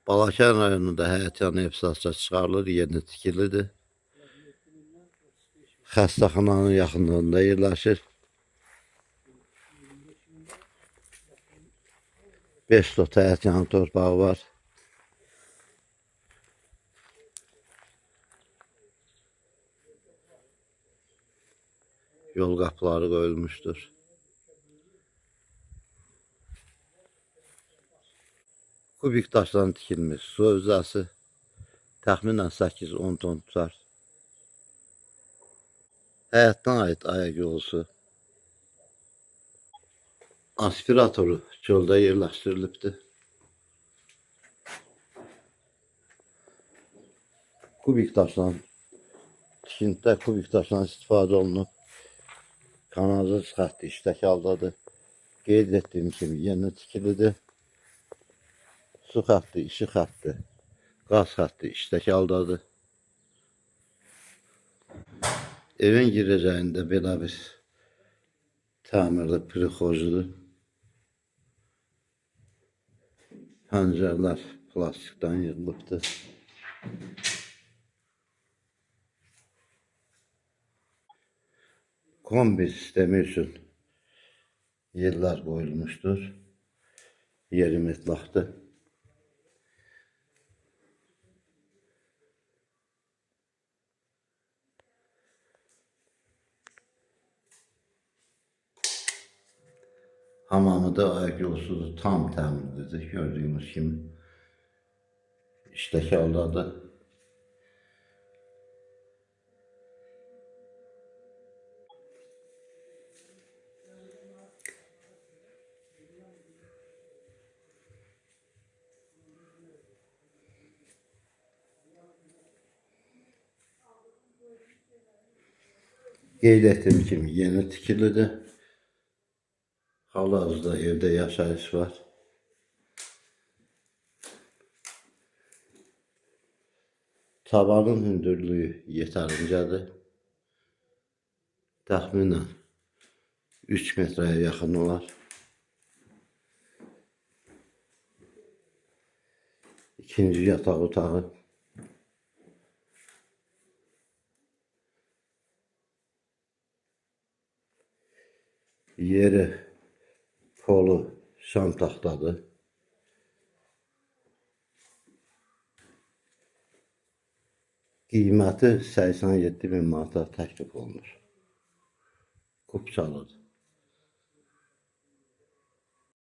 Balakən rayonunda həyətyanı ev satışa çıxarılır, yeni tikilidir. Xəstəxananın yaxınlığında yerləşir. 5 sot həyətyanı torpağı var. Yol qapıları qoyulmuşdur. Kubik daşdan tikilmiş su hövzəsi təxminən 8-10 ton tutar. Həyətdən aid ayaq yolusu. Aspiratoru çöldə yerləşdirilibdir. Kubik daşdan tikintidə kubik daşdan istifadə olunub. Kanalizasiya xətti işlək haldadır. Qeyd etdiyim kimi yeni tikilidir. Su xətti, işıq xətti, qaz xətti işlək haldadır. Evin girəcəyində belə bir təmirli prixojudur. Pəncərələr plastikdən yığılıbdır. Kombi sistemi üçün yerlər qoyulmuşdur. Yeri metlaqdır. Hamamı da ayak yolsudur, tam təmirlidir. Gördüyünüz kimi işlək haldadır. Qeyd etdiyim kimi yeni tikilidir. Hal-hazırda evdə yaşayış var. Tavanın hündürlüyü yetərincədir. Təxminən 3 metrəyə yaxın olar. İkinci yataq otağı. Yeri polu şam taxtadır. Qiyməti 87 min manata təklif olunur. Kupçalıdır.